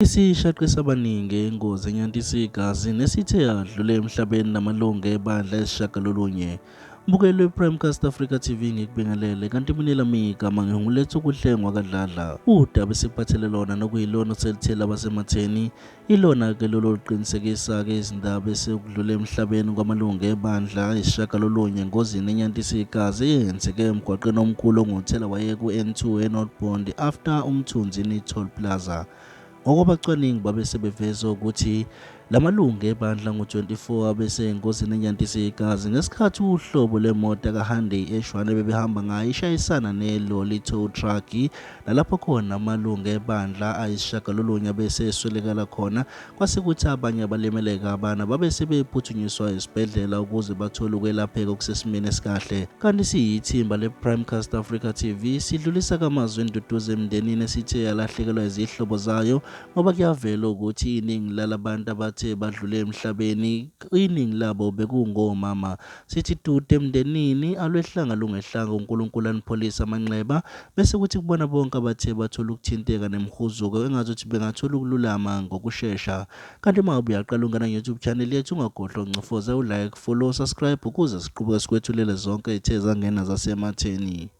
Isishaqise abaningi ingozi enyantisa igazi nesithe yadlula emhlabeni namalungu ebandla esishiyagalolunye. Mbukeli wePrimecast Africa TV ngikubingelele kanti mina elami igama nginguLethukuhle kaDladla. Udaba esikuphathele lona nokuyilona oselithele abasematheni ilona-ke lolu oluqinisekisa-ke izindaba esekudlule emhlabeni kwamalungu ebandla ayisishiyagalolunye engozini enyantisa igazi eyenzeke emgwaqeni omkhulu onguthela waye ku-N2 eNorthbound after Umthunzini Toll Plaza. Ngokwabacwaningi babe sebeveza ukuthi la malungu ebandla ngu-24 abesengozini enyantisa igazi ngesikhathi uhlobo lwemoto kaHyundai H1 ebebehamba ngayo ishayisana neloli tow truck nalapho khona amalungu ebandla ayisishiyagalolunye abeseswelekela khona kwase kuthi abanye abalimeleka abana babe sebephuthunyiswa esibhedlela ukuze bathole ukwelapheka okusesimeni esikahle. Kanti siyithimba le-Primecast Africa TV sidlulisa kamazwi enduduzo emndenini esithe yalahlekelwa izihlobo zayo ngoba kuyavela ukuthi iningi lalabantu abathe badlule emhlabeni iningi labo bekungomama. Sithi dude emndenini alwehlanga lungehlanga uNkulunkulu anipholise amanxeba bese kuthi kubona bonke abathe bathola ukuthinteka nemihuzuko engazuthi bengathola ukululama ngokushesha. Kanti uma ngabe uyaqala ungena nge-YouTube channel yethu ungakhohlwa uncofoze u-like, follow, subscribe ukuze siqhubeke sikwethulele zonke ezithe zangena zasematheni.